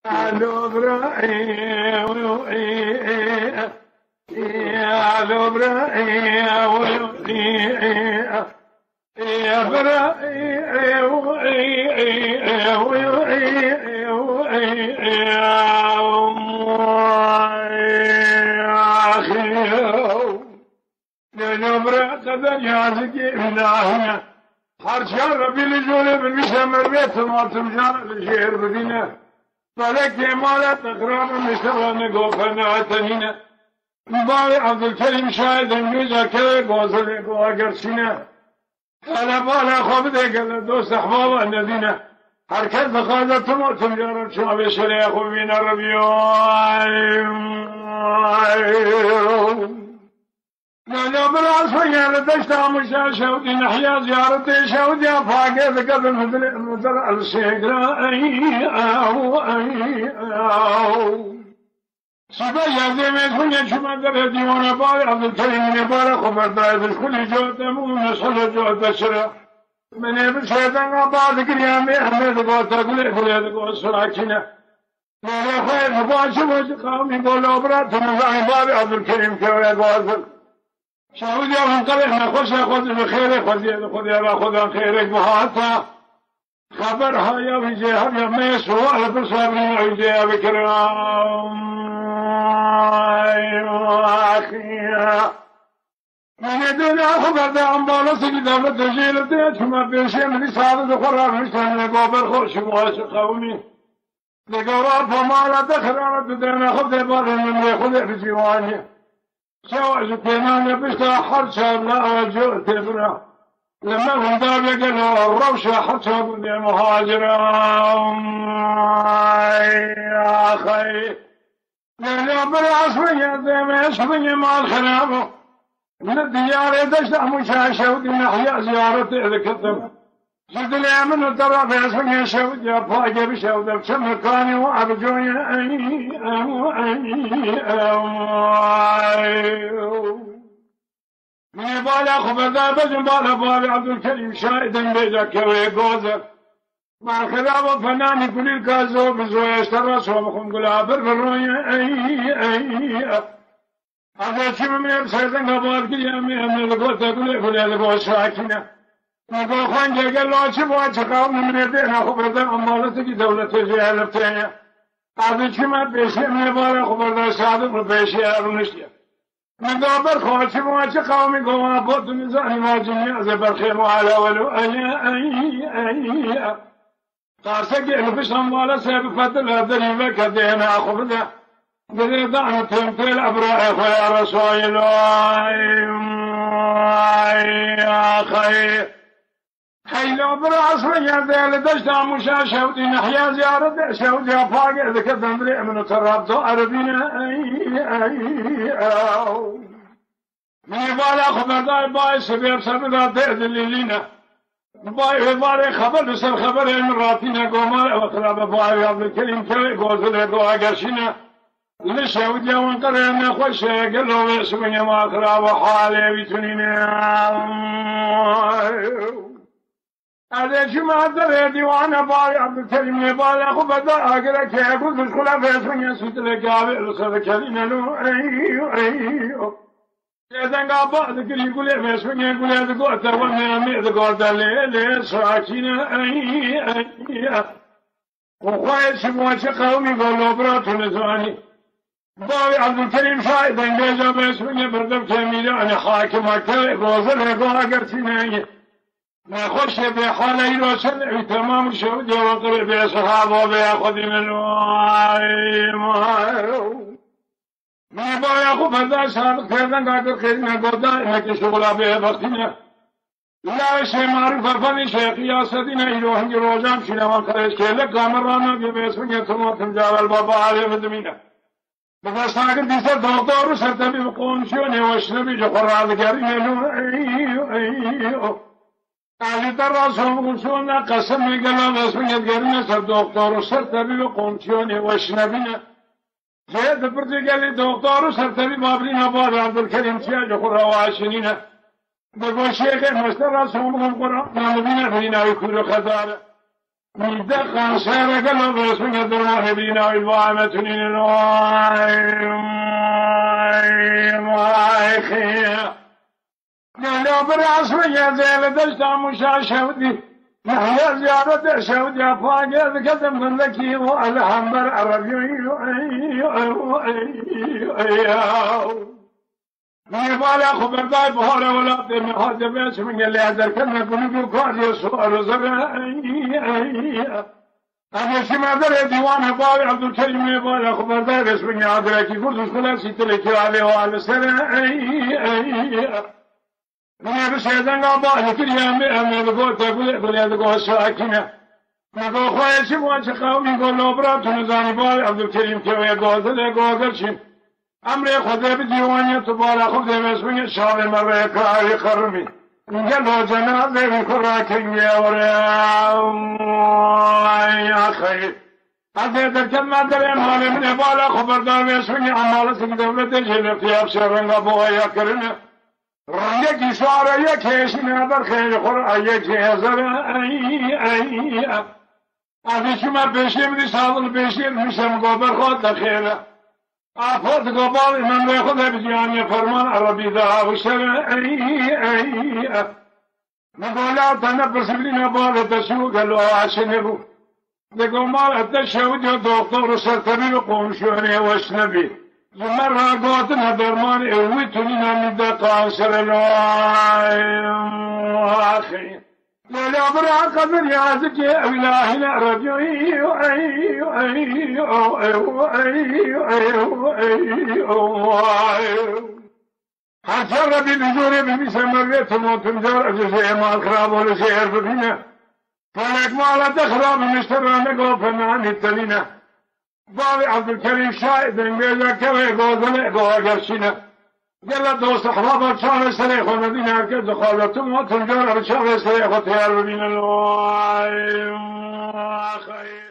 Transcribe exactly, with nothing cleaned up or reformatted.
Alo bira, alo bira, Leyla bira qeder yazikê îlahî ne. Her çar Rebî li jolê binivîse mervê timatimcan li jêr bidîne. Belê kêmale texrana miştera ne gofene tenîne. Bavê Ebdulkerîm şayê dengêja kewê gozilê go eger çîne. Hele bala xwe bide gele dost ehbaba nedîne. Her kes dixwaze timo tim ya Reb çavê şerê xwe bîne Rebî. Leyla bira xwe ye li deşta Mûşa şewdî nehya ziyaretê şewdiya pagê dike bi mizil mizil el şêgira ey ew ey ew. Sibe yerdê mêzûnê çûme derê dîwana bavê Ebdulkerîm minê bala xwe berdayê dişxulî cihete mû mesele cihete şira. Minê bi sêdenga ba digiriya mê hemê digote gulê gulê digot sakîne. Lêlê xwe ji bo çi bo çi qewmî bo labira tu nizanî bavê Ebdulkerîm kewê gozil. Şewdiya min qelê nexweşa xwe di xêrê xwe ziyê di xwe diyara xwe dan xêrek bihata. Xeber haya wî jê heriya me sual pirsa birîna wî jê ya bikirin. Ay, axiya. Minê dêne xwe berde ambalesê dewletê jê li dê çûme pêşê min dîsa di xwe raniştene baber xwe şiwaşi qewmî. Digora pamala de xirana tu dêne xwe dê barê min rê xwe dê bi ciwanî. Şewa ji têna nebişta her çar la ewa cor tê bira. Li me hunda be gelo rewşa her çar bû dê muhacira. Ay, axay. Leyla bira şûye dême şûye mal xirabo. Li diyarê deşta Mûşa şewdî nehya ziyaretê dikitim. Ji dilê min û te re vêsingê şewdiya pagê bi şewde çi mekanî û ev coyê ey, ew, ey, ew, ey. Minê bala xwe beda bezin bala bavê Ebdulkerîm şayê dembêja kewê goze. Marxira ve fenanî kulî kazo bi zoya işte raso bixum gula bir bir royê ey, ey, ey. Hezê çi min ê sêrdenga bar kiriye min ê min digot te gulê gulê digot sakîne. Min got xwengê gelo çi bo çi qewmî min ê dêna xwe berde ambaletî dewletê jê helifte ye. Hezê çi me pêşê min ê bare xwe berde sadik min pêşê ev niştiye. Min got ber xwe çi bo çi qewmî goma bo tu nizanî ma cinya ze berxê ma hele welo ey ey ey. Qarsekê li pişt hembale se bi fetil e derî veke dêne xwe bide. Dilê dan têm têl ebrayê xwe ya Resayîlo. Ay, axay. Heyla bira asma yerde li deşta Mûşa şewdî nehya ziyaretê şewdiya pagê dike dendrê min û terabdo erebîne. Ay, ay, aw. Min ê bala xwe berdayê bayê sibê bi ser min re dê dilîlîne. Bayê wê barê xeber li ser xeberê min ratîne gomar ew xirabe bayê ya Abdulkerîm kewê gozilê go eger şîne. Li şewdiya wan qerê nexweş e gelo wê şibinê ma xirabe halê wî tunîne. Ez ê çûme derê dîwana bavê Ebdulkerîm lê bala xwe beda agireke gul dişxula vêsûnê sûtileke avê li ser dikerîne lo ey ey. Lê denga ba dikirî gulê vêsûnê gulê digote we me em ê digote lê lê sakîne ey ey. Û xwe çi bo çi qewmî golo bira tu nizanî. Bavê Ebdulkerîm şayê dengêja vêsûnê berdev kemîle anî hakima kewê gozilê go eger çîne ye. Nexweşê bê hale îro çend ew temam şew diye we qirê bê sehabo bê ya xwedî min. Ay, may. Min baya xwe berda sadik kerdin ka kir xêrine goda, ine ki şola bê bextîne. La şê marûf efendî şêxî ya sedîne îro hingî rojan çîne wan qirêj kêlek kamerana bê bê singê timo tim cavel baba alê bidimîne. Bi destagir dîse doktor û sertebî bi komsiyonê weşnebî ji xwe radigerîne lo ey, ey, ey. Ez ji te re somikusûne qesemê gela resmiyet gerîne ser doktor û sertebî bi komsiyonê weşnebîne. Jê di pirsê gelî doktor û sertebî babirîna bavê Abdulkerîm çiya ji xwe re waşinîne. Digo şêxê meste re somikum Quran namibîne birîna wî kûr û xezar e. Deqan şehre gelo resmine dermanê bîna îlva emetunîne. Vay, vay, xê. Gelo bir resmine zêle deşta muşa şewdî. Mehya ziyarete şewdî ya pagez kezem bendekî o elhember erebiyo. Nêvala xwe berdayê bihare welatê me, hate beş min gelê ez derketme gulî û karê suwar û zere. Ez ê çime derê dîwanê bavê Ebdulkerîm, nêvala xwe berdayê resmî agirekî gurd û xulesî tilekî alê wa li ser. Nê bi sêdenga balê kiriye me, em ê bi gote gulê bilê digo sakine. Digo xweyê çi bo çi qewmî go lobra tu nizanî bavê Ebdulkerîm kewê go dilê go gilçîn. Emrê Xwedê bi dîwanê tu bala xwe dê resmî çavê me rê karî xermî. Gelo cenazê wî ku rakengê were. Ay axey. Ez ê derketme derê malê min ê bala xwe berda resmî, em maletik dewletê jê lê fiyav şerenga bo aya kirine. Rengekî şare yek hêşîne ber xêrê xwe re yek hêzer. Ey, ey, ey. Ez ê çûme pêşiyê min dî sazil pêşiyê min şem go ber xwe de xêre. Apo digo bavê min rê xwe de bi cihanê ferman Erebî de ew şere. Ey, ey, ey. Min go la te nepirsî bilîne bavê te çû gelo aşê nebû. Digo mala te şewitî doktor û ser tebîb û komşiyonê weş nebî. Ji me re gotine dermanê wî tunîne min de kanser e lo. Leyla bira qedir yazikê ew ilahîne erebiyo. Her çar Rebî bi jorê bimîse mervê tim û tim car ez ji êmal xirab û li jêr bibîne. Felek mala te xirab mişte re nego fenanî tenîne. Bavê Ebdulkerîm Şahê dengê ya kevê gozele go eger çîne. Gele dost ehbaba çavê serê xwe nedîne, her kes dixwaze tim û tim car bi çavê serê xwe teyar bibîne. Vay, vay.